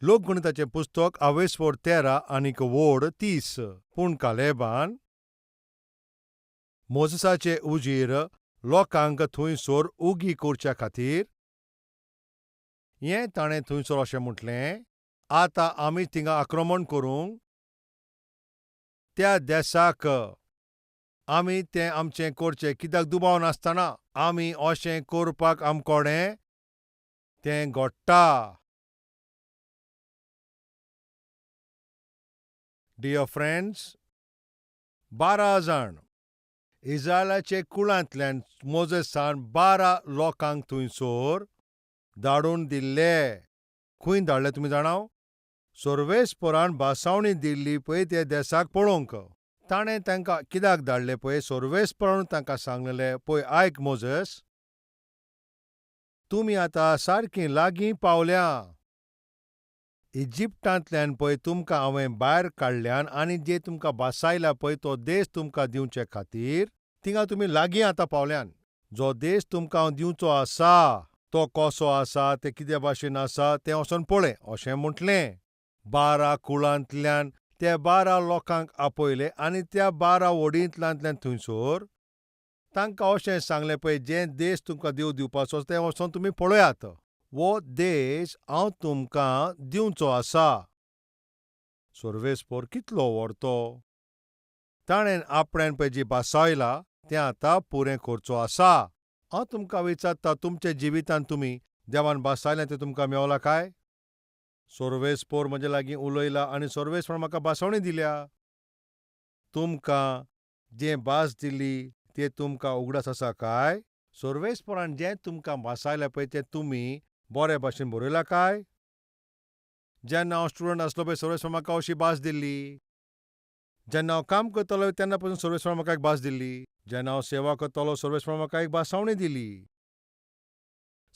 लोकगणिताचें पुस्तक आवेसवड 13 आनीक वोड 30. पूण कालेबान मोजसाचे उजीर लोकांक थंयसर उगी करच्या खातीर हें ताणें थंयसर अशें म्हटलें, आतां आमी थिंगा आक्रमण करूंक त्या देसाक आमी तें आमचें करचें कित्याक दुबाव नासतना आमी अशें करपाक आमकोडें तें घडटा. डियर फ्रेंड्स, 12 जाण इज्रायलाचे कुळांतल्यान मोजेसान 12 लोकांक थंयसर धाडून दिल्ले. खंय धाडले तुमी जाणाव? सर्वेस्परान भासावणी दिल्ली पळय ते देसाक पळोवंक. ताणें तांकां कित्याक धाडले पळय? सर्वेस्परान तांकां सांगलेलें, पळय आयक मोजेस, तुमी आतां सारकीं लागीं पावल्या. इजिप्तांतल्यान पळय तुमकां हांवें भायर काडल्यान आनी जे तुमकां भासायला पळय तो देश तुमकां दिवचे खातीर थिंगा तुमी लागीं आतां पावल्यान. जो देश तुमकां हांव दिवचो आसा तो कसो आसा, तें कित्या भाशेन आसा तें वचोन पळय अशें म्हटलें. 12 कुळांतल्यान त्या 12 लोकांक आपयले आनी त्या 12 वडींतल्यांतल्यान थंयसर तांकां अशें सांगलें, पळय जें देश तुमकां देव दिवपाचो तें वचोन तुमी पळयात. वो देश हांव तुमकां दिवचो आसा. सर्वेस्पर कितलो व्हरतो, ताणें आपणें पळय जी भासायला तें आतां पुरें करचो आसा. हांव तुमकां विचारता, तुमच्या जिवितांत तुमी देवान भासायलें तें तुमकां मेवलां काय? सर्वेस्पर म्हजे लागीं उलयला आनी सर्वेस्पर म्हाका भासावणी दिल्या. तुमकां जें भास दिली तें तुमकां उगडास आसा काय? सर्वेस्परान जें तुमकां भासायलें पळय तें तुमी बरे भाशेन बरयलां काय? जेन्ना हांव स्टुडंट आसलो पळय सर्वेस्परान म्हाका अशी भास दिल्ली. जेन्ना हांव काम करतालो तेन्ना पसून सर्वेस्परान म्हाका एक भास दिल्ली. जेन्ना हांव सेवा करतालो सर्वेस्परान म्हाका एक भासावणी दिली.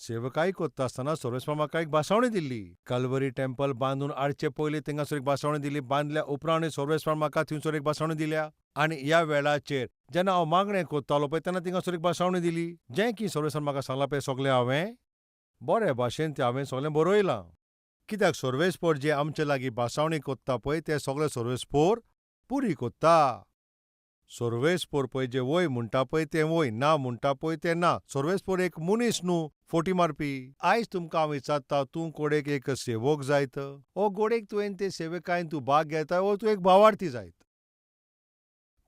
सेवकाय करता आसतना सर्वेस्परान म्हाका एक भासावणी दिल्ली. कलवरी टेम्पल बांदून हाडचे पयलीं थिंगासर एक भासावणी दिली. बांदल्या उपरांत सर्वेस्परान म्हाका थंयसर एक भासावणी दिल्या. आनी ह्या वेळाचेर जेन्ना हांव मागणें करतालो पळय तेन्ना थिंगासर एक भासावणी दिली. जें की सर्वेस्परान म्हाका सांगलां पळय सगळें हांवें बरे भाशेन तें हांवें सगळें बरयलां. कित्याक सर्वेस्पर जे आमचे लागीं भासावणी करता पळय तें सगळें सर्वेस्पर पुरी करता. सर्वेस्पर पळय जें वय म्हणटा पळय तें वय, ना म्हणटा पळय तें ना. सर्वेस्पर एक मनीस न्हू फोटी मारपी. आयज तुमकां हांव विचारता, तूं कोडेक एक सेवक जायत, ओ गोडेक तुवें ते सेवकायन तूं भाग घेता, ओ तूं एक भावार्थी जायत,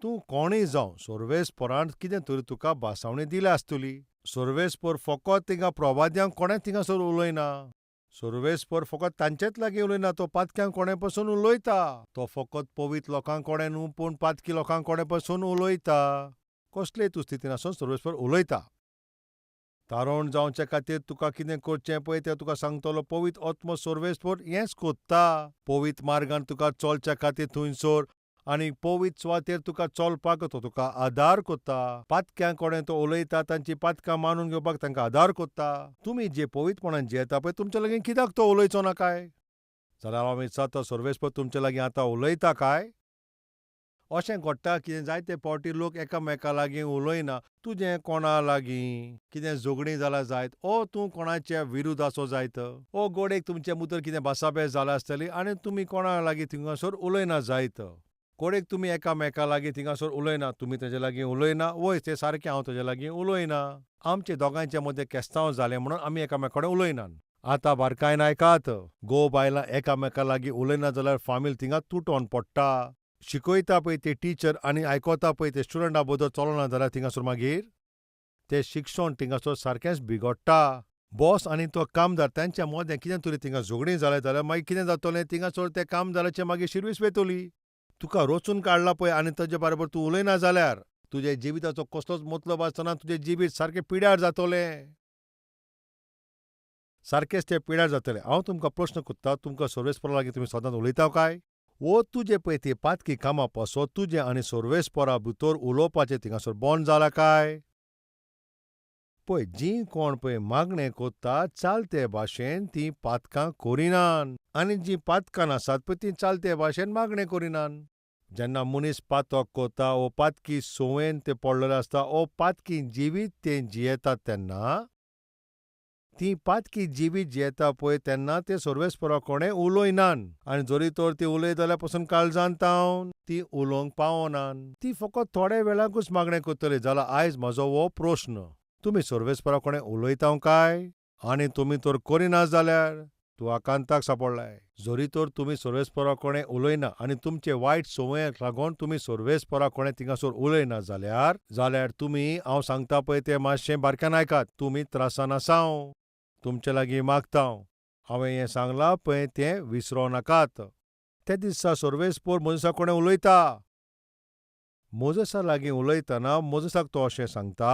तूं कोणूय जावं सर्वेस्परान कितें तरी तुका भासावणी दिल्या आसतली. सर्वेस्पर फकत थिंगा प्रवाद्यांक कोणें थिंगासर उलयना. सर्वेस्पर फकत तांचेच लागीं उलयना, तो पातक्यांक कोणे पसून उलयता. तो फकत पवित्र लोकांक कोणे न्हू पूण पातकी लोकांक कोणे पसून उलयता. कसलेय तूं स्थितीन आसून सर्वेस्पर उलयता. तारण जावचे खातीर तुका कितें करचें पळय तें तुका सांगतलो पवित्र आत्मो सर्वेस्पर हेंच कोत्ता. पवित्र मार्गान तुका चलच्या खातीर थंयसर आनी पवित्र सुवातेर तुका चलपाक तो तुका आदार कोत्ता. पातक्यां कडेन तो उलयता, तांची पातकां मानून घेवपाक तांकां आदार कोत्ता. तुमी जे पवित्रपणान जियेता पळय तुमच्या लागीं कित्याक तो उलयचो ना काय? जाल्यार हांव विचारता, सर्वेस्पर तुमच्या लागीं आतां उलयता काय? अशें घडटा कितें जायते फावटी लोक एकामेका लागीं उलयना. तुजें कोणा लागीं कितें झगडीं जालां जायत, ओ तूं कोणाच्या विरुद्ध आसो जायत, ओ गोडेक तुमचे मुतर कितें भासाभेस जाला आसतली आनी तुमी कोणा लागीं थिंगासर उलयना जायत. कोडेक तुमी एकामेका लागीं थिंगासर उलयना, तुमी तेजे लागीं उलयना, वय तें सारकें हांव तेजे लागीं उलयना. आमचे दोगांयचे मदें केस्तांव जालें म्हणून आमी एकामेका कडेन उलयनात. आतां बारकायेन आयकात, घोव बायलां एकामेका लागीं उलयना जाल्यार फामील थिंगा तुटोन पडटा. शिकयता पळय ते टिचर आनी आयकता पळय ते स्टुडंटा बद्दल चलना जाल्यार थिंगासर मागीर तें शिक्षण थिंगासर सारकेंच बिगडटा. बॉस आनी तो कामदार तांच्या मदें कितें तरी थिंगा झगडीं जालें जाल्यार मागीर कितें जातलें, थिंगासर त्या कामदाराचें मागीर शिरवीस वेतली. तुका रचून काडला पळय आनी ताजे बरोबर तूं उलयना जाल्यार तुज्या जिविताचो कसलोच मतलब आसतना, तुजें जिवीत सारकें पिड्यार जातलें, सारकेंच तें पिड्यार जातलें. हांव तुमकां प्रश्न कोत्ता, तुमकां सर्वेस्परा लागीं तुमी सदांच उलयता काय? वो तुजे पळय ती पातकी कामां पासत तुजें आनी सर्वेस्परा भितर उलोवपाचें थिंगासर बंद जालां काय? पळय जीं कोण पळय मागणें कोत्ता चालते भाशेन तीं पातकां करिनात आनी जीं पातकां आसात पळय तीं चालते भाशेन मागणें करिनात. जेन्ना मनीस पातक कोता वो पातकी संवयेन ते पडलेले आसता वो पातकी जिवीत ते जियेतात तेन्ना तीं पातकी जिवीत जियेता पळय तेन्ना ते सर्वेस्परा कोणें उलयनान आनी जरी तर ती उलयत जाल्यार पसून काळजान तावन ती उलोवंक पावनान. ती फकत थोड्या वेळाकूच मागणें करतली. जाल्यार आयज म्हजो हो प्रस्न, तुमी सर्वेस्परा कोणें उलयता काय? आनी तुमी तर करिना जाल्यार तूं आकांताक सापडलाय. जरी तर तुमी सर्वेस्परा कोणें उलयना आनी तुमचे वायट संवयेक लागून तुमी सर्वेस्परा कोणें थिंगासर उलयना जाल्यार जाल्यार तुमी हांव सांगता पळय तें मातशें बारक्यान आयकात. तुमी त्रासान आसाव. तुमचे लागीं मागता हांवें हें सांगलां पळय तें विसरो नाकात. ते दिसा सर्वेस्पोर मोजसा कोणें उलयता. मोजसा लागीं उलयतना मोजसाक तो अशें सांगता,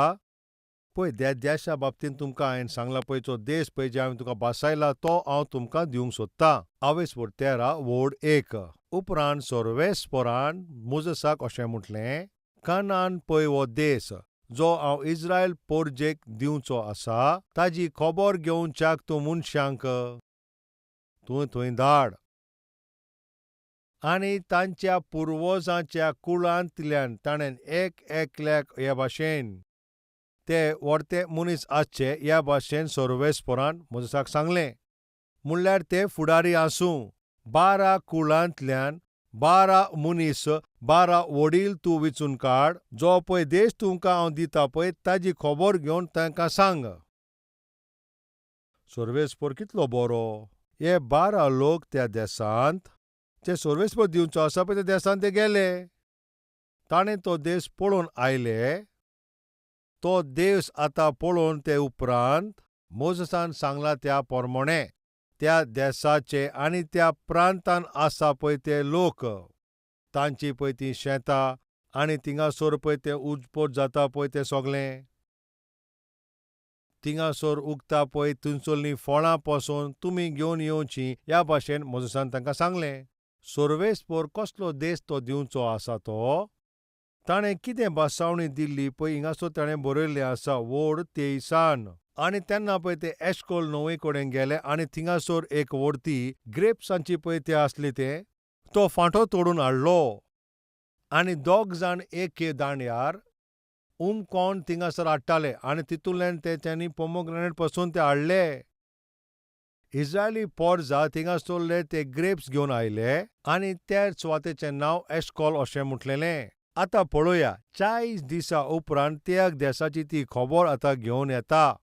पळय त्या देशा बाबतींत तुमकां हांवें सांगलां पळय जो देश पळय जे हांवें तुका बासायला तो हांव तुमकां दिवंक सोदतां. आवेसपोर 13:1. उपरांत सर्वेस्पोरान मोजसाक अशें म्हटलें, कानान पळय हो देश जो हांव इस्रायल पोरजेक दिवचो आसा ताजी खबर घेवच्याक तूं मनशांक तूं थंय धाड आनी तांच्या पुर्वजांच्या कुळांतल्यान ताणें एक एकल्याक हे भाशेन ते व्हडते मनीस आसचे ह्या भाशेन सर्वेस्पोरान मोजसाक सांगलें. म्हणल्यार ते फुडारी आसूं. 12 कुळांतल्यान 12 मनीस 12 वडील तूं विचून काड. जो पळय देश तुमकां हांव दिता पळय ताजी खबर घेवन तांकां सांग. सर्वेस्पोर कितलो बरो. हे 12 लोक त्या देशांत जे सर्वेस्पोर दिवचो आसा पळय त्या देशांत ते गेले. ताणें तो देश पळोवन आयले. तो देश आतां पळोवन ते उपरांत मोजसान सांगला त्या प्रमाणे त्या देशाचे आनी त्या प्रांतान आसा पळय ते लोक तांची पळय ती शेतां आनी थिंगासर पळय ते उजपोट जाता पळय तें सगळें थिंगासर उगता पळय थंयसरलीं फळां पसून तुमी घेवन येवचीं ह्या भाशेन मोजसान तांकां सांगलें. सर्वेस्पोर कसलो देश तो दिवचो आसा तो ताणें कितें भासावणी दिल्ली पळय हिंगासर ताणें बरयल्लें आसा वड 23. आनी तेन्ना पळय ते एशकोल न्हंये कडेन गेले आनी थिंगासर एक व्हडती ग्रेप्सांची पळय ते आसली ते तो फांटो तोडून हाडलो आनी दोग जाण एक दांड्यार उमकोन थिंगासर हाडटाले आनी तितूंतल्यान तेच्यांनी पोमोग्रेनेट पसून ते हाडले. इस्रायली पोरजा थिंगासरले ते ग्रेप्स घेवन आयले आनी त्या सुवातेचें नांव एशकोल अशें म्हटलेलें. आतां पळोवया 40 दिसां उपरांत त्या देशाची ती खबर आतां घेवन येता.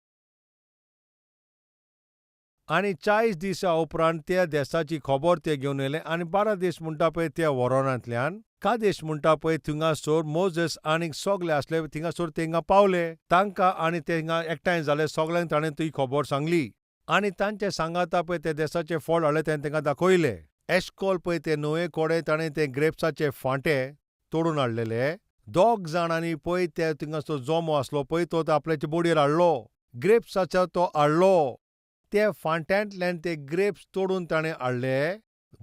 आनी 40 दिसां उपरांत त्या देशाची खबर ते घेवन येयले आनी 12 देश म्हणटा पळय त्या वरोणांतल्यान कादेश म्हणटा पळय थिंगासर मोजेस आनी सगळे आसले थिंगासर ते हिंगा पावले. तांकां आनी ते हिंगा एकठांय जाले. सगळ्यांक ताणें ती खबर सांगली आनी तांचे सांगाता पळय ते देशाचे फळ हाडले तेणें तांकां दाखयले. एशकोल पळय ते न्हंये कडेन ताणें ते ग्रेप्साचे फांटे तोडून हाडलेले. 2 जाणांनी पळय ते थिंगासर जमो आसलो पळय तो आपल्याचे बोडयेर हाडलो. ग्रेप्साचो तो हाडलो. ते फांट्यांतल्यान ते ग्रेप्स तोडून ताणें हाडले.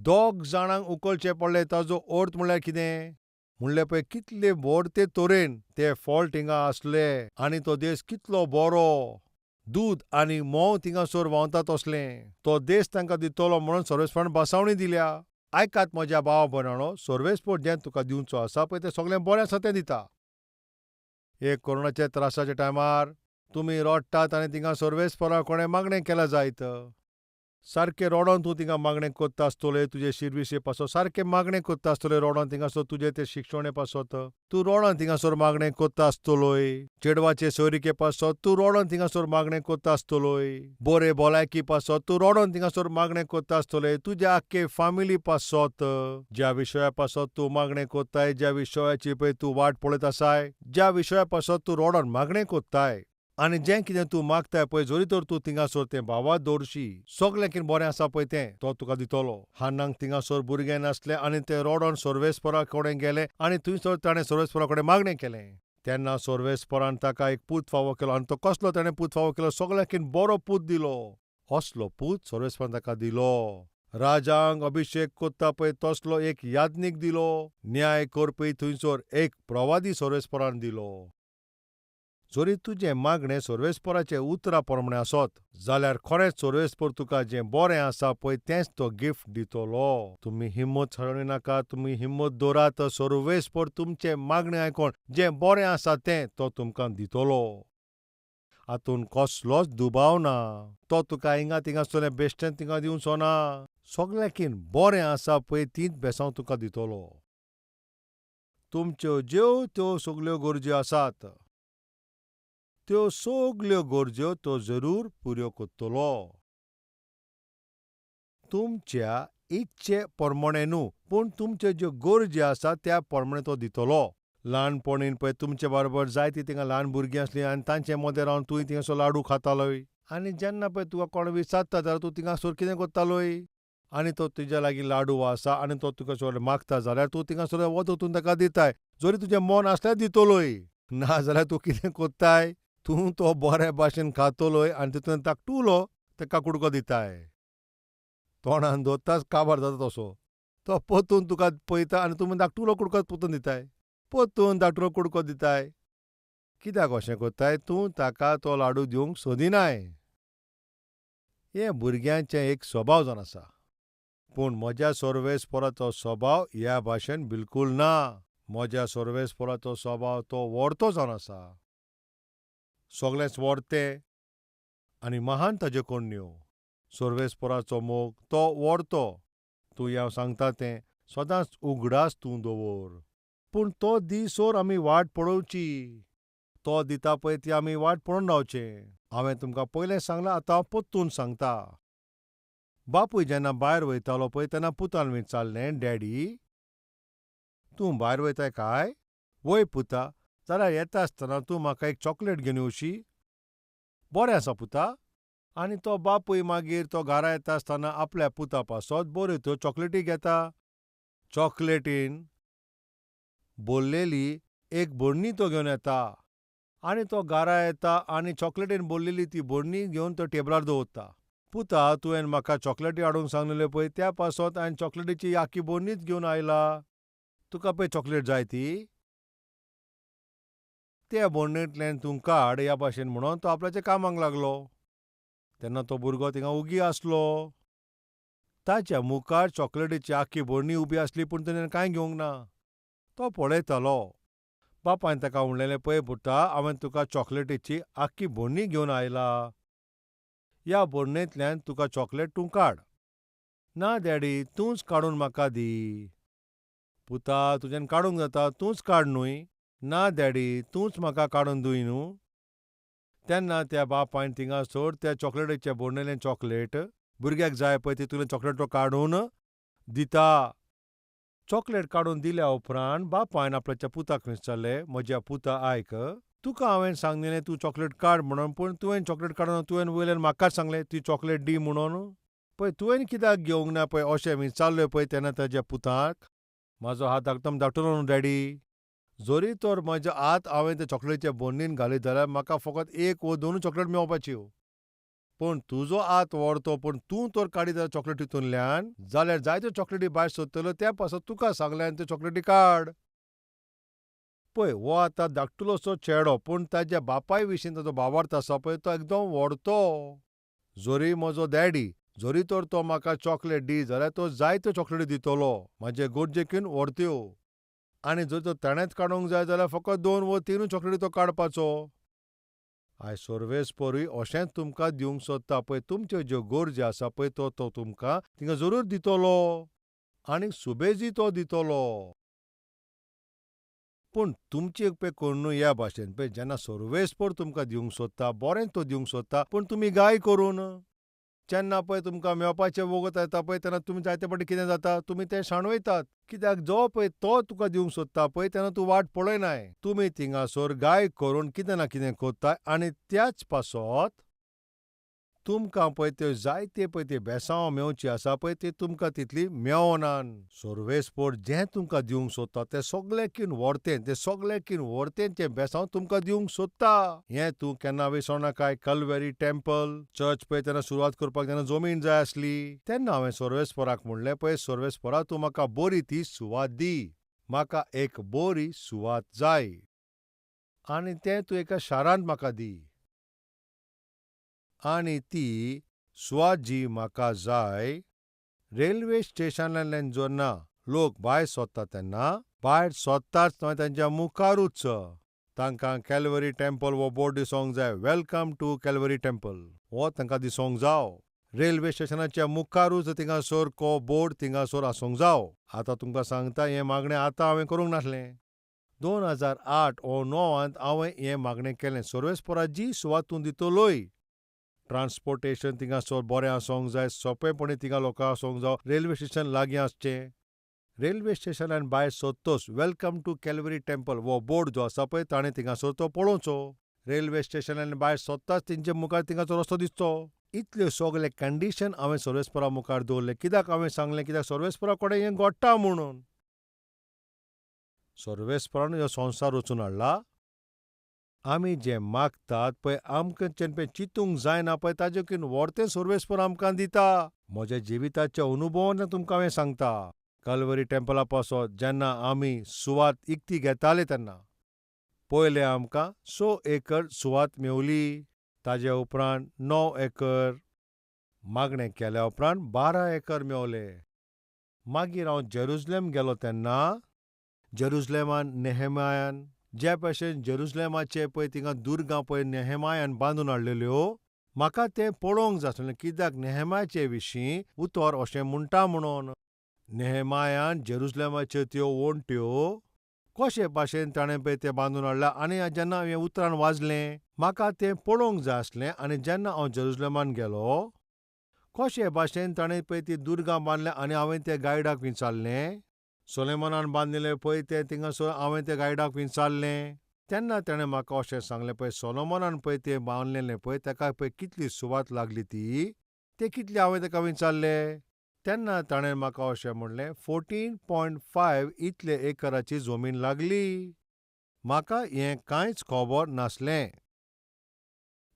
2 जाणांक उखलचे पडले. ताजो अर्थ म्हणल्यार कितें म्हणलें पळय कितले व्हड तरेन ते फळ थिंगा आसले आनी तो देश कितलो बरो. दूद आनी म्होंव थिंगासर व्हांवता तसलें तो देश तांकां दितलो म्हणून सर्वेस्परान भासावणी दिल्या. आयकात म्हज्या भावा भयणांनो, सर्वेस्पोर जें तुका दिवचो आसा पळय तें सगळें बरें आसा तें दिता. एक कोरोनाच्या त्रासाच्या टायमार तुमी रडटात आनी थिंगा सर्वेस्परा कोणें मागणें केलां जायत. सारकें रडोन तूं थिंगा मागणें कोत्ता आसतलें तुजे शिरविसे पासत सारकें मागणें कोत्ता आसतलें रडोन थिंगासर तुजें तें शिक्षणे पासत तूं रडोन थिंगासर मागणें कोत्ता आसतलोय. चेडवाचे सोयरिके पासत तूं रडोन थिंगासर मागणें कोत्ता आसतलोय. बरे भलायकी पासत तूं रडोन थिंगासर मागणें कोत्ता आसतलें. तुज्या आख्खे फामिली पासत ज्या विशया पासत तूं मागणें कोत्ताय, ज्या विशयाची पळय तूं वाट पळयत आसाय, ज्या विशया पासत तूं रडोन मागणें कोत्ताय आनी जें कितें तूं मागताय पळय जरी तर तूं थिंगासर तें भावा दवरशी सगळें कितें बरें आसा पळय तें तो तुका दितलो. हान्नाक थिंगासर भुरगें नासलें आनी तें रडोन सर्वेस्परा कडेन गेलें आनी थंयसर ताणें सर्वेस्परा कडेन मागणें केलें. तेन्ना सर्वेस्परान ताका एक पूत फावो केलो आनी तो कसलो ताणें पूत फावो केलो? सगळ्यां कितें बरो पूत दिलो. असलो पूत सर्वेस्परान ताका दिलो. राजांक अभिशेक कोत्ता पळय तसलो एक याज्ञीक दिलो. न्याय करपी थंयसर एक प्रवादी सर्वेस्परान दिलो. जरी तुजें मागणें सर्वेस्पराचे उतरा प्रमाणें आसत जाल्यार खरेंच सर्वेस्पर तुका जें बरें आसा पळय तेंच तो गिफ्ट दितलो. तुमी हिम्मत हारूं नाका, तुमी हिम्मत दवरात. सर्वेस्पर तुमचें मागणें आयकोन जें बरें आसा तें तो तुमकां दितलो. हातूंत कसलोच दुबाव ना. तो तुका हिंगा थिंगासरलें बेश्टें थिंगा दिवचो ना. सगळ्यांकीन बरें आसा पळय तींच बेसांव तुका दितलो. तुमच्यो ज्यो त्यो सगल्यो गरज्यो आसात त्यो सगल्यो गरज्यो तो जरूर पुऱ्यो करतलो. तुमच्या इच्छे प्रमाणें न्हू, पूण तुमच्यो ज्यो गरज्यो आसात त्या प्रमाणें तो दितलो. ल्हानपणीन पळय तुमचे बरोबर जायतीं थिंगा ल्हान भुरगीं आसलीं आनी तांचे मदें रावन तूंय थिंगासर लाडू खातालोय. आनी जेन्ना पळय तुका कोण विचारता जाल्यार तूं थिंगासर कितें करतालोय? आनी तो तुज्या लागीं लाडू आसा आनी तो तुका चड मागता जाल्यार तूं थिंगासर वत वचून ताका दिताय. जरी तुजें मन आसल्यार दितलोय. ना जाल्यार तूं कितें करताय? तूं तो बरे भाशेन खातलोय आनी तितून धाकटुलो ताका कुडको दिताय. तोंडान दवरताच काबार जाता तसो. तो परतून तुका पळयता आनी तूं धाकटुलो कुडको परतून दिताय. परतून धाकटुलो कुडको दिताय. कित्याक अशें करताय? तूं ताका तो लाडू दिवंक सोदिनाय. हें भुरग्यांचें एक स्वभाव जावन आसा. पूण म्हज्या सर्वेस्पराचो स्वभाव ह्या भाशेन बिलकूल ना. म्हज्या सर्वेस्पराचो स्वभाव तो व्हरतो जावन आसा. सगळेंच व्हरतें आनी महान ताज्यो करण्यो. सर्वेस्पराचो मोग तो व्हरतो. तूं हांव सांगता तें सदांच उगडास तूं दवर. पूण तो दीसोर आमी वाट पळोवची. तो दिता पळय ती आमी वाट पळोवन रावचें. हांवें तुमकां पयलें सांगलां, आतां हांव परतून सांगता. बापूय जेन्ना भायर वयतालो पळय तेन्ना पुतान विचारलें, डॅडी तूं भायर वयताय काय? वय पुता, जाल्यार येता आसतना तूं म्हाका एक चॉकलेट घेवन येवशी? बरें आसा पुता. आनी तो बापूय मागीर तो घरा येता आसतना आपल्या पुता पासत बऱ्यो त्यो चॉकलेटी घेता. चॉकलेटीन भरलेली एक बरणी तो घेवन येता आनी तो घरा येता आनी चॉकलेटीन भरलेली ती बरणी घेवन तो टेबलार दवरता. पुता, तुवें म्हाका चॉकलेटी हाडूंक सांगलेल्यो पळय त्या पासत हांवें चॉकलेटीची आख्खी बरणीच घेवन आयला. तुका पळय चॉकलेट जाय ती? त्या बरणेंतल्यान तूं काड ह्या भाशेन म्हणून तो आपल्याच्या कामाक लागलो. तेन्ना तो भुरगो थिंगा उगी आसलो. ताच्या मुखार चॉकलेटीची आख्खी बरणी उबी आसली, पूण ताणें कांय घेवंक ना. तो पळयतालो. बापायन ताका म्हणलेलें, पळय पुता, हांवें तुका चॉकलेटीची आख्खी बरणी घेवन आयला. ह्या बरणेंतल्यान तुका चॉकलेट तूं काड. ना डॅडी, तूंच काडून म्हाका दी. पुता, तुज्यान काडूंक जाता, तूंच काड न्हय. ना डॅडी, तूंच म्हाका काडून दिय न्हू. तेन्ना त्या बापायन थिंगासर त्या चॉकलेटीच्या बरणेलें चॉकलेट भुरग्याक जाय पळय तितूंतलें चॉकलेट तो काडून दिता. चॉकलेट काडून दिल्या उपरांत बापायन आपल्याच्या पुताक विचारलें, म्हज्या पुता आयक, तुका हांवें सांगलेलें तूं चॉकलेट काड म्हणून, पूण तुवें चॉकलेट काडून तुवें वयल्यान म्हाकाच सांगलें ती चॉकलेट दी म्हणून. पळय तुवें कित्याक घेवंक ना पळय अशें विचारलें पळय. तेन्ना ताज्या पुताक, म्हाजो हात एकदम धाकटुलो न्हू डॅडी, जरी तर म्हजो हात हांवें त्या चॉकलेटीच्या बरणीन घालीत जाल्यार म्हाका फकत एक वो दोनूच चॉकलेट मेवपाच्यो. पूण तुजो हात व्हरतो, पूण तूं तर काडीत जाल्यार चॉकलेट तितूंतल्यान जाल्यार जायत्यो चॉकलेटी भायर सोदतल्यो. त्या पासत तुका सांगलें आनी त्यो चॉकलेटी काड. पळय हो आतां धाकटुलोसो चेडो, पूण ताज्या बापाय विशीं ताजो भावार्थ आसा पळय तो एकदम व्हरतो. जरी म्हजो डॅडी जरी तर तो म्हाका चॉकलेट दी जाल्यार तो जायत्यो चॉकलेटी दितलो, म्हाजे गरजेकीन व्हरत्यो. आनी जर तो ताणेंच काडूंक जाय जाल्यार फकत 2 वा 3 चॉकलेटी तो काडपाचो. आयज सर्वेस्परूय अशेंच तुमकां दिवंक सोदता. पळय तुमच्यो ज्यो गरज्यो आसा पळय तो तुमकां थिंगा जरूर दितलो आनी सुबेजी तो दितलो. पूण तुमची पळय करून ह्या भाशेन पळय जेन्ना सर्वेस्पर तुमकां दिवंक सोदता, बरें तो दिवंक सोदता, पूण तुमी गाय करून जेन्ना पळय तुमकां मेळपाचें वगत येता पळय तेन्ना तुमी जायते फावटी कितें जाता, तुमी तें शाणवयतात. कित्याक जो पळय तो तुका दिवंक सोदता पळय तेन्ना तूं वाट पळयनाय. तुमी थिंगासर गाय करून कितें ना कितें करताय आनी त्याच पासत तुमकां पळय त्यो जायते पळय त्यो बेसांव मेवची आसा पळय ती तुमकां तितली मेवनान. सर्वेस्पर जें तुमकां दिवंक सोदता तें सगळें किन व्हरतें, तें सगळें किन व्हरतें तें बेसांव तुमकां दिवंक सोदता. हें तूं केन्ना विसरनाकाय. कल्वेरी टेम्पल चर्च पळय तेन्ना सुरवात करपाक जेन्ना जमीन जाय आसली तेन्ना हांवें सर्वेस्पराक म्हणलें, पळय सर्वेस्परा तूं म्हाका बरी ती सुवात दी, म्हाका एक बरी सुवात जाय आनी तें तूं एका शारांत म्हाका दी. आनी ती सुवात जी म्हाका जाय रेल्वे स्टेशनांतल्यान जेन्ना लोक भायर सोदता तेन्ना भायर सोदताच न्हय तांच्या मुखारूच तांकां कॅलवरी टेम्पल हो बोर्ड दिसोंक जाय, welcome two Calvary temple हो तांकां दिसोंक जाव. रेल्वे स्टेशनाच्या मुखारूच थिंगासर को बोर्ड थिंगासर आसूंक जाव. आतां तुमकां सांगता, हें मागणें आतां हांवें करूंक नासलें. 2008 ओ 9 हांवें हें मागणें केलें. सर्वेस्परा जी सुवात तूं दितलोय, ट्रान्सपोर्टेशन थिंगासर बरें आसूंक जाय, सोंपेपणी थिंगा लोकां आसूंक जाव, रेल्वे स्टेशन लागीं आसचें. रेल्वे स्टेशनान भायर सोदतोच welcome two Calvary temple हो बोर्ड जो आसा पळय ताणें थिंगासर तो पळोवचो. रेल्वे स्टेशनान भायर सोदताच तेंचे मुखार थिंगाचो रस्तो दिसचो. इतल्यो सगळे कंडिशन हांवें सर्वेस्परा मुखार दवरलें. कित्याक हांवें सांगलें? कित्याक सर्वेस्परा कडेन हें घडटा म्हणून. सर्वेस्परान ह्यो संवसार रचून हाडला. आमी जें मागतात पळय आमकां पळय चिंतूंक जायना पळय ताजे व्हरतें सर्वेस्पर आमकां दिता. म्हज्या जिविताच्या अनुभवान तुमकां हांवें सांगता. कलवरी टेम्पला पासत जेन्ना आमी सुवात इकती घेताले तेन्ना पयलें आमकां 6 एकर सुवात मेवली. ताजे उपरांत 9 एकर, मागणें केल्या उपरांत 12 एकर मेवले. मागीर हांव जेरुजलेम गेलो तेन्ना जेरुजलेमान नेहेमायान ज्या भशेन जेरुजलेमाचे पळय थिंगा दुर्गां पळय नेहेमायान बांदून हाडलेल्यो, म्हाका तें पळोवंक जाय आसलें. कित्याक नेहेमायाचे विशीं उतर अशें म्हणटा म्हणून नेहेमायान जेरुजलेमाच्यो त्यो वण्ट्यो कशे भाशेन ताणें पळय तें बांदून हाडलां. आनी जेन्ना हें उतरान वाजलें म्हाका तें पळोवंक जाय आसलें. आनी जेन्ना हांव जेरुजलेमान गेलो कशे भाशेन ताणें पळय ती दुर्गां बांदल्या आनी हांवें त्या गायडाक विचारलें, सोलेमनान बांदिल्लें पळय तें थिंगासर हांवें त्या गायडाक विचारलें. तेन्ना ताणें म्हाका अशें सांगलें, पळय सोलोमनान पळय तें बांदलेलें पळय ताका पळय कितली सुवात लागली ती, तें कितली हांवें ताका विचारलें. तेन्ना ताणें म्हाका अशें म्हणलें, 14.5 इतले एकराची जमीन लागली. म्हाका हें कांयच खबर नासलें.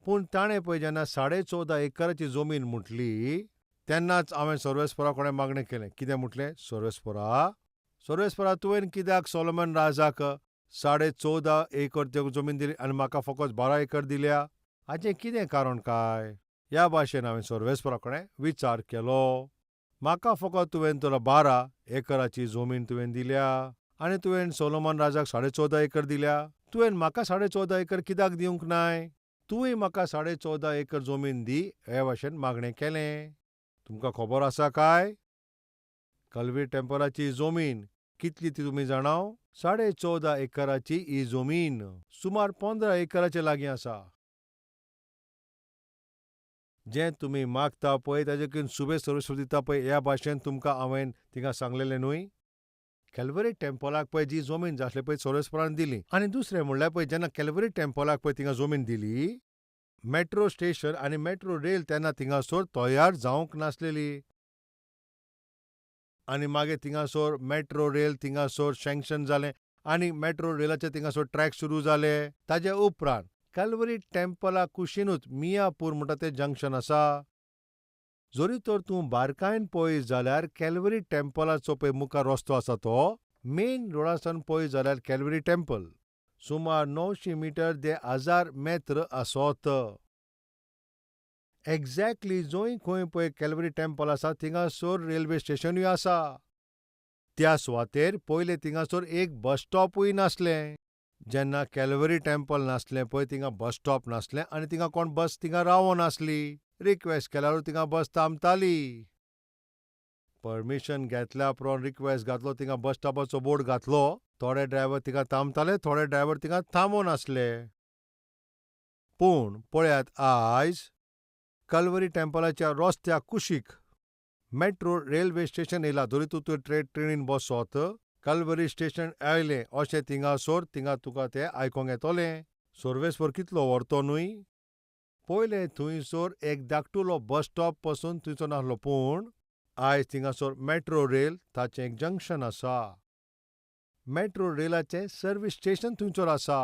पूण ताणें पळय जेन्ना 14.5 एकराची जमीन म्हटली तेन्नाच हांवें सर्वेस्परा कडेन मागणें केलें. कितें म्हटलें? सर्वेस्परा, सर्वेस्परा तुवें कित्याक सोलोमन राजाक 14.5 एकर जमीन दिली आनी म्हाका फकत 12 एकर दिल्या? हाचें कितें कारण काय? ह्या भाशेन हांवें सर्वेस्परा कडेन विचार केलो. म्हाका फकत तुवें तुला 12 एकराची जमीन तुवें दिल्या आनी तुवें सोलोमन राजाक 14.5 एकर दिल्या. तुवें म्हाका 14.5 एकर कित्याक दिवंक नाय? तुवें म्हाका 14.5 एकर जमीन दी हे भाशेन मागणें केलें. तुमकां खबर आसा काय कलवी टेम्पलाची जमीन कितली ती तुमी जाणाव? 14.5 एकराची ही जमीन सुमार 15 एकराचे लागीं आसा. जें तुमी मागता पळय ताजे सुबे सर्वेस्पर दिता पळय ह्या भाशेन तुमकां हांवें थिंगा सांगलेलें न्हय. कॅलवरी टेम्पलाक पळय जी जमीन जाय आसली पळय सर्वेस्परान दिली. आनी दुसरें म्हणल्यार पळय जेन्ना कॅलवरी टेम्पलाक पळय थिंगा जमीन दिली, मेट्रो स्टेशन आनी मेट्रो रेल तेन्ना थिंगासर तयार जावंक नासलेली. आनी मागीर थिंगासर मेट्रो रेल थिंगासर सँक्शन जालें आनी मेट्रो रेलाचे थिंगासर ट्रॅक सुरू जाले. ताजे उपरांत कॅलवरी टेम्पला कुशीनूच मियापूर म्हणटा तें जंक्शन आसा. जरी तर तूं बारकायन पळय जाल्यार कॅलवरी टेम्पलाचो पळय मुखार रस्तो आसा तो मेन रोडासान पळय जाल्यार कॅलवरी टेम्पल सुमार 900 मिटर ते 1000 मेत्र आसत. एग्जॅक्टली जंय खंय पळय कॅलवरी टेम्पल आसा थिंगासर रेल्वे स्टेशनूय आसा. त्या सुवातेर पयलें थिंगासर एक बस स्टॉपूय नासलें. जेन्ना कॅलवरी टेम्पल नासलें पळय थिंगा बस स्टॉप नासलें आनी थिंगा कोण बस थिंगा रावनासली. रिक्वेस्ट केल्यार थिंगा बस थांबताली. परमिशन घेतल्या उपरांत रिक्वेस्ट घातलो, थिंगा बस स्टॉपाचो बोर्ड घातलो, थोडे ड्रायव्हर थिंगा थांबताले, थोडे ड्रायव्हर थिंगा थांबनासले. पूण पळयात आयज कलवरी टेम्पलाच्या रस्त्या कुशीक मेट्रो रेल्वे स्टेशन येयला. जरी तूं ट्रेनीन बसत कलवरी स्टेशन आयलें अशें थिंगासर थिंगा तुका तें आयकोंक येतलें. सर्वेस्पर कितलो व्हरतो न्हय. पयलें थंयसर एक धाकटुलो बस स्टॉप पसून थंयसर नासलो, पूण आयज थिंगासर मेट्रो रेल ताचें एक जंक्शन आसा. मेट्रो रेलाचें सर्वीस स्टेशन थंयसर आसा.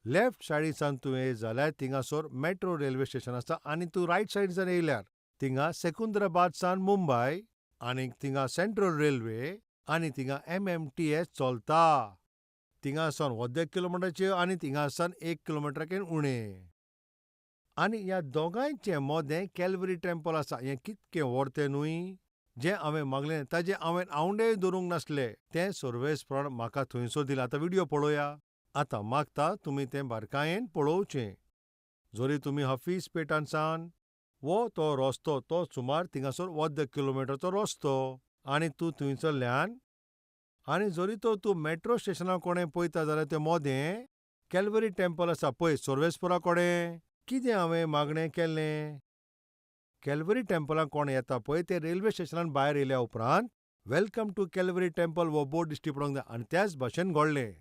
लेफ्ट सायडीसान तूं येयत जाल्यार थिंगासर मेट्रो रेल्वे स्टेशन आसा आनी तूं रायट सायडीसान येयल्यार थिंगा सेकुंद्राबाद सावन मुंबय आनी थिंगा सेंट्रल रेल्वे आनी थिंगा MMTS चलता. थिंगासान अर्दे किलोमिटराचेर आनी थिंगासान 1 किलोमिटराकेन उणें. आनी ह्या दोगांयचे मोदें कॅलवरी टेम्पल आसा. हें कितकें व्हरतें न्हय. जें हांवें मागलें ताजें हांवें आवंडेय धरूंक नासले, तें सर्वेस्परान म्हाका थंयसर दिलें. आतां व्हिडियो पळोवया. आतां मागता तुमी तें बारकायेन पळोवचें. जरी तुमी हफीज पेटान सावन वो तो रस्तो तो सुमार थिंगासर अर्द किलोमिटरचो रस्तो आनी तूं थंयसरल्यान आनी जरी तर तूं मेट्रो स्टेशना कोणें पळयता जाल्यार तें मोदें कॅलवरी टेम्पल आसा पळय सर्वेस्पोरा कडेन. कितें हांवें मागणें केल्लें? कॅलवरी टेम्पलाक कोण येता पळय ते रेल्वे स्टेशनान भायर येयल्या उपरांत welcome two Calvary temple हो बोर्ड दिश्टी पडोंक जाय आनी त्याच भाशेन घडलें.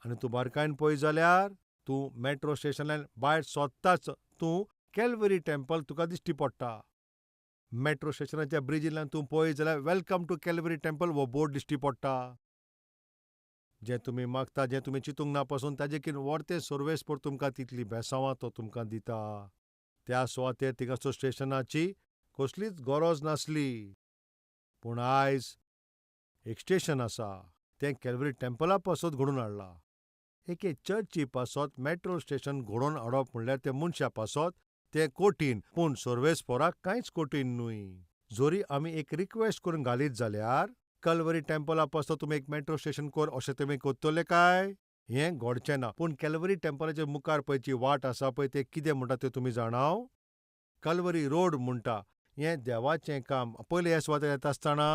आनी तूं बारकायेन पळय जाल्यार तूं मेट्रो स्टेशनान भायर सोदताच तूं कॅलवरी टेम्पल तुका दिश्टी पडटा. मेट्रो स्टेशनाच्या ब्रिजींतल्यान तूं पळय जाल्यार welcome two Calvary temple हो बोर्ड दिश्टी पडटा. जें तुमी मागता, जें तुमी चिंतूंक ना पसून ताजे किन वर्तें सर्वेस्पोर तुमकां तितली बेसांवां तो तुमकां दिता. त्या सुवातेर थिंगासर स्टेशनाची कसलीच गरज नासली, पूण आयज एक स्टेशन आसा तें कॅलवरी टेम्पला पासत घडोवन हाडलां. एके चर्ची पासत मेट्रो स्टेशन घडोवन हाडप म्हणल्यार तें मनशा पासत तें कठीण, पूण सर्वेस्पोराक कांयच कठीण न्हय. जरी आमी एक रिक्वेस्ट करून घालीत जाल्यार कलवरी टेम्पला पासत तुमी एक मेट्रो स्टेशन कर अशें तुमी करतले काय? हें घडचें ना. पूण कॅलवरी टेम्पलाच्या मुखार पळय जी वाट आसा पळय तें कितें म्हणटा तें तुमी जाणाव? कलवरी रोड म्हणटा. हें देवाचें काम. पयलें ह्या सुवातेर येता आसतना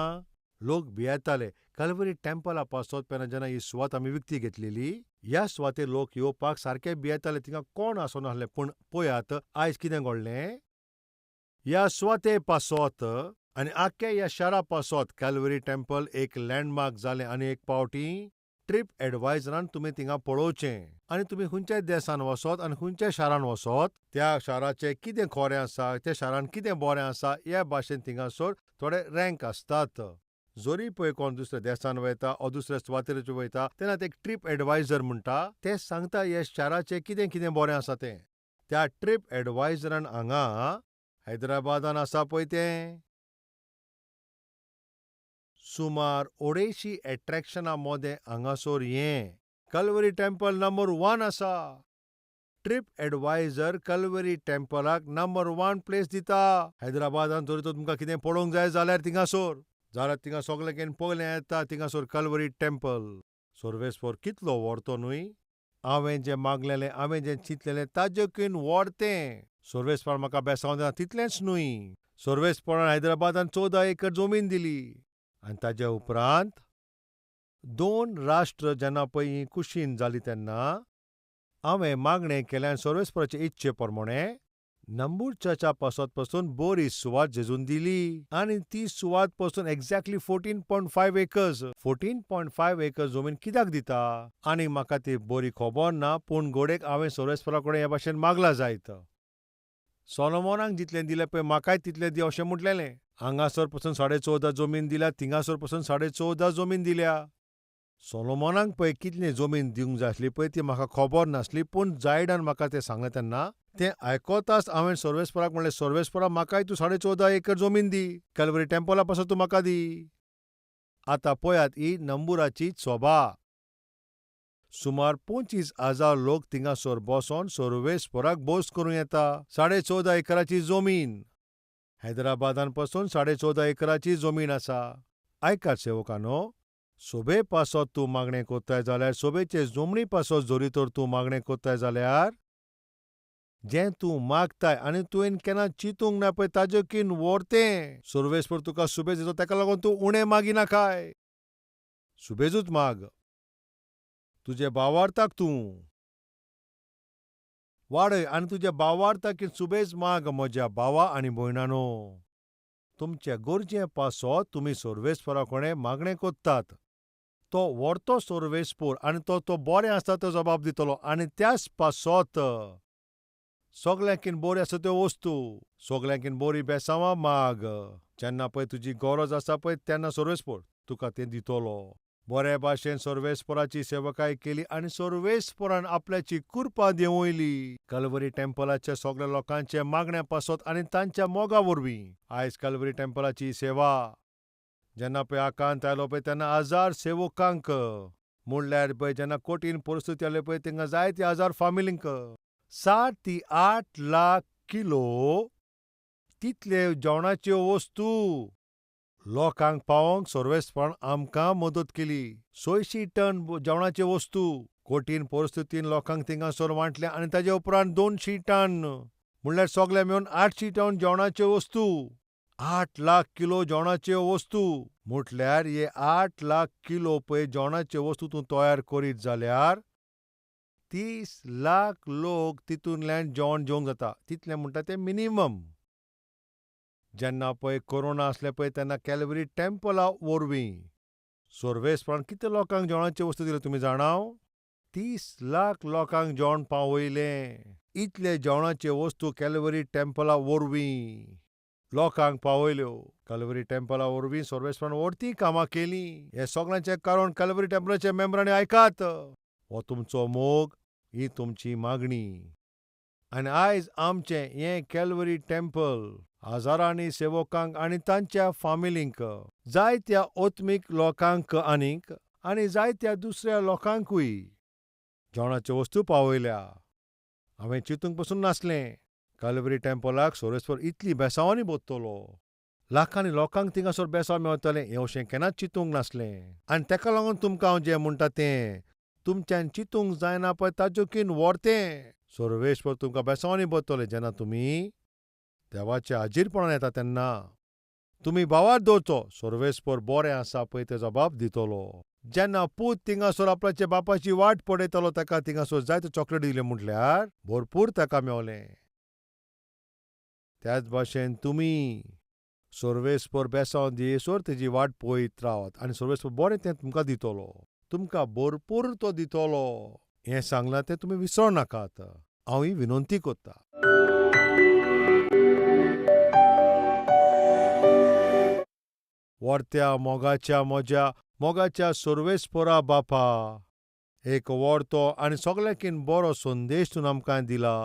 लोक भियेताले. कलवरी टेम्पला पासत पेन्ना जेन्ना ही सुवात आमी विकती घेतलेली ह्या सुवातेर लोक येवपाक सारके भियेताले. थिंगा कोण आसनासले. पूण पळयात आयज कितें घडलें? ह्या सुवाते पासत आनी आख्ख्या ह्या शारा पासत कॅलवरी टेम्पल एक लँडमार्क जालें. आनी एक पावटी ट्रीप एडवायजरान तुमी थिंगा पळोवचें आनी तुमी खंयच्याय देसान वचत आनी खंयच्याय शारान वचत त्या शाराचें कितें खोरें आसा, त्या शारान कितें बरें आसा ह्या भाशेन थिंगासर थोडे रँक आसतात. जरी पळय कोण दुसऱ्या देसान वयता ओ दुसऱ्या सुवातेर वयता तेन्ना ते एक ट्रीप एडवायजर म्हणटा ते सांगता ह्या शाराचें कितें कितें बरें आसा तें. त्या ट्रीप एडवायजरान हांगा हैदराबादान आसा पळय तें सुमार 250 एट्रॅक्शनां मोदें हांगासर हें कलवरी टेम्पल नंबर 1 आसा. ट्रीप एडवायजर कलवरी टेम्पलाक नंबर 1 प्लेस दिता. हैदराबादान जरी तर तुमकां कितें पळोवंक जाय जाल्यार थिंगासर जाल्यार थिंगा सगळें कितें पयलें येता थिंगासर कलवरी टेम्पल. सर्वेस्पोर कितलो व्हरतो न्हय? हांवें जें मागलेलें, हांवें जें चिंतलेलें ताजेकून व्हरतें. सर्वेस्पोर म्हाका बेसांव दिना तितलेंच न्हय, सर्वेस्पोरान हैदराबादान 14 एकर जमीन दिली. आनी ताज्या उपरांत 2 राष्ट्र जेन्ना पळय ही कुशीन जाली तेन्ना हांवें मागणें केलें आनी सर्वेस्पोराचे इच्छे प्रमाणें नंबूर चर्चा पासत पसून बरी सुवात जेजून दिली. आनी ती सुवात पसून एक्झॅक्टली 14.5 एकर्स 14.5 एकर्स जमीन कित्याक दिता आनी म्हाका ती बरी खबर ना, पूण घोडेक हांवें सर्वेस्पोरा कडेन ह्या भाशेन मागला जायत. सोलोमोनाक जितलें दिलें पळय म्हाकाय तितलें दी अशें म्हटलेलें. हांगासर पसून 14.5 जमीन दिल्या, थिंगासर पसून 14.5 जमीन दिल्या. सोलोमोनाक पळय कितली जमीन दिवंक जाय आसली पळय ती म्हाका खबर नासली, पूण जायडान म्हाका तें सांगलें तेन्ना तें आयकताच हांवें सर्वेस्पोराक म्हणलें, सर्वेस्पोरा म्हाकाय तूं 14.5 एकर जमीन दी, कॅलवरी टेम्पला पासून तूं म्हाका दी. आतां पळयात ही नंबुराची सभा. सुमार 25,000 लोक थिंगासर बसोन सर्वेस्पोराक बोस करूं येता. 14.5 एकराची जमीन हैदराबादान पसून 14.5 एकराची जमीन आसा. आयकात सेवकानो, सोबे पासत तूं मागणें कोत्ताय जाल्यार, सोबेचे जमनी पासत जरी तर तूं मागणें कोत्ताय जाल्यार जें तूं मागताय आनी तुवें केन्ना चिंतूंक ना पळय ताजे किन व्हरतें. सर्वेस्पोर तुका सुबेज दिता, ताका लागून तूं उणें मागिनाकाय, सुबेजूच माग. तुजे भावार्थाक तूं वाडय आनी तुज्या भावार्थाक सुबेज माग. म्हज्या भावा आनी भयणानो, तुमचे गरजे पासत तुमी सर्वेस्पोरा कडेन मागणें कोत्तात. तो व्हरतो सर्वेस्पोर आनी तो तो बरें आसता तो जबाब दितलो. आनी त्याच पासत सगल्यांकीन बरी आसा त्यो वस्तू, सगल्यांकीन बरी बेसांवां माग. जेन्ना पळय तुजी गरज आसा पळय तेन्ना सर्वेस्पोर तुका तें दितलो. बरे भाशेन सर्वेस्पोराची सेवकाय केली आनी सर्वेस्पोरान आपल्याची कृपा देंवयली. कलवरी टेम्पलाच्या सगळ्या लोकांच्या मागण्या पासत आनी तांच्या मोगा वरवीं आयज कलवरी टेम्पलाची सेवा जेन्ना पळय आकांत आयलो पळय तेन्ना 1000 सेवकांक म्हणल्यार पळय जेन्ना कठीण परिस्थिती आयली पळय तेंकां जायते 1000 फामिलींक 7 ते 8 लाख किलो तितले जेवणाच्यो वस्तू लोकांक पावोवंक सर्वेस्पोरान आमकां मदत केली. 600 टन जेवणाच्यो वस्तू कठीण परिस्थितीन लोकांक थिंगासर वांटलें आनी ताजे उपरांत 200 टन म्हणल्यार सगळे मेळून 800 टन जेवणाच्यो वस्तू, 8 लाख किलो जेवणाच्यो वस्तू. म्हटल्यार हे 8 लाख किलो पळय जेवणाच्यो वस्तू तूं तयार करीत जाल्यार 30 लाख लोक तितूंतल्यान जेवण जेवंक जाता. तितलें म्हणटा तें मिनिमम. जेन्ना पळय कोरोना आसलें पळय तेन्ना कॅलवरी टेम्पला वरवीं सर्वेस्परान कितले लोकांक जेवणाच्यो वस्तू दिल्यो तुमी जाणाव? 30 लाख लोकांक जेवण पावयलें. इतले जेवणाच्यो वस्तू कॅलवरी टेम्पला वरवीं लोकांक पावयल्यो. कॅलवरी टेम्पला वरवीं सर्वेस्परान व्हडतीं कामां केलीं. हें सगळ्यांचें कारण कॅलवरी टेम्पलाच्या मेंबरांनी आयकात, हो तुमचो मोग, ही तुमची मागणी. आनी आयज आमचें हें कॅलवरी टेम्पल हजारांनी सेवकांक आनी तांच्या फामिलींक, जायत्या आत्मीक लोकांक आनीक आनी जायत्या दुसऱ्या लोकांकूय जेवणाच्यो वस्तू पावयल्या. हांवें चिंतूंक पसून नासलें कॅलवरी टेम्पलाक सर्वेस्पर इतली बेसांवांनी बदतलो, लाखांनी लोकांक थिंगासर बेसांव मेवतलें हें अशें केन्नाच चिंतूंक नासलें. आनी तेका लागून तुमकां हांव जें म्हणटा तें तुमच्यान चिंतूंक जायना पळय ताज्योकीन व्हरतें सर्वेस्पर तुमकां बेसांवांनी बदतलें. जेन्ना तुमी देवाच्या हाजीरपणान येता तेन्ना तुमी भावार दवरचो सर्वेस्पर बरें आसा पळय तें जबाब दितलो. जेन्ना पूत थिंगासर आपल्याच्या बापाची वाट पळयतलो ताका थिंगासर जायते चॉकलेट दिल्यो म्हटल्यार भरपूर ताका मेवलें. त्याच भाशेन तुमी सर्वेस्पर बेसांव दियसर तेजी वाट पळयत रावात आनी सर्वेस्पर बरें तें तुमकां दितलो, तुमकां भरपूर तो दितलो. हें सांगलां तें तुमी विसर नाकात. हांव ही विनंती करता. वर्त्या मोगाच्या म्हज्या मोगाच्या सर्वेस्परा बापा, एक व्हडतो आनी सगळ्यांकीन बरो संदेश तूं आमकां दिला.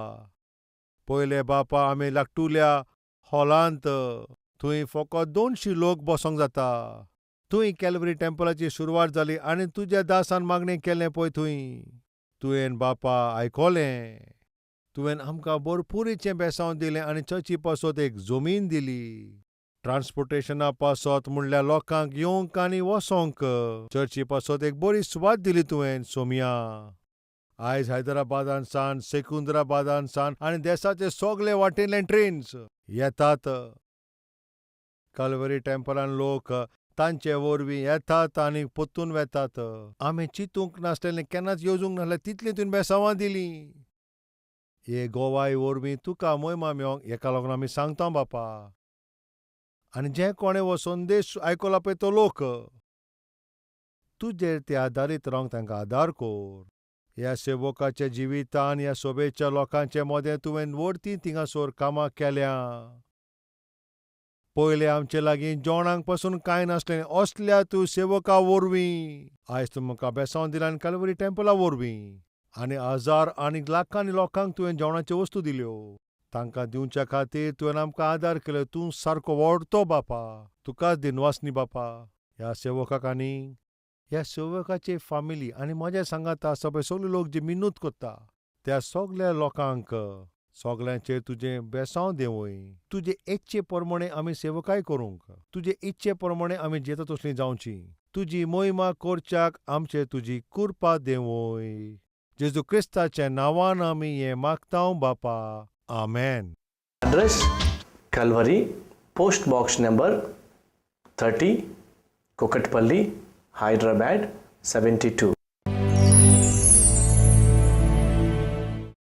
पयले बापा आमी लाकटुल्या हॉलांत थंय फकत 200 लोक बसोंक जाता. थंय कॅलवरी टेम्पलाची सुरवात जाली आनी तुज्या दासान मागणें केलें पळय थंय तुवें बापा आयकलें. तुवें आमकां भरपुरीचें बेसांव दिलें आनी चर्ची पासत एक जमीन दिली. ट्रान्सपोर्टेशना पासत म्हणल्यार लोकांक येवंक आनी वचोंक चर्ची पासत एक बरी सुवात दिली तुवें सोमया. आयज हैदराबादान सान, सेकुंद्राबादान सान आनी देसाचे सगळे वाटेंतल्यान ट्रेन्स येतात. कॅलवरी टेम्पलान लोक तांचे वरवीं येतात आनी परतून वेतात. आमी चिंतूंक नासलें, केन्नाच येवजूंक नासलें तितलीं तुवें बेसांवां दिलीं. हे गोवाय वरवीं तुका मोयमा मेवोंक हेका लागून आमी सांगता बापा. आनी जे कोणें हो संदेश आयकला पळय तो लोक तुजेर ते आदारीत रावंक तांकां आदार कोर. ह्या सेवकाच्या जिवितान ह्या सोबेच्या लोकांचे मदें तुवें व्हडतीं थिंगासर कामां केल्या. पयलें आमचे लागीं जेवणाक पसून कांय नासलें, असल्या तूं सेवका वरवीं आयज तूं म्हाका बेसांव दिलां आनी कॅलवरी टेम्पला वरवीं आनी हजार आनी लाखांनी लोकांक तुवें जेवणाच्यो वस्तू दिल्यो. तांकां दिवच्या खातीर तुवें आमकां आदार केलो. तूं सारको व्हडतो बापा, तुकाच दिनवासनी बापा. ह्या सेवकाक आनी ह्या सेवकाचे फामिली आनी म्हज्या सांगाता आसा पळय सगळे लोक जे मिन्नूत करता त्या सगल्या लोकांक सगल्यांचेर तुजें बेसांव देंवय. तुजे इच्छे प्रमाणे आमी सेवकाय करूंक, तुजे इच्छे प्रमाणे आमी जेता तसलीं जावची. तुजी मोहिमा करच्याक आमचेर तुजी कृपा देंवय. जेजू क्रिस्ताच्या नांवान आमी हें मागता बापा, आमेन. Address Calvary, post box number 30, Kukatpally, Hyderabad 72.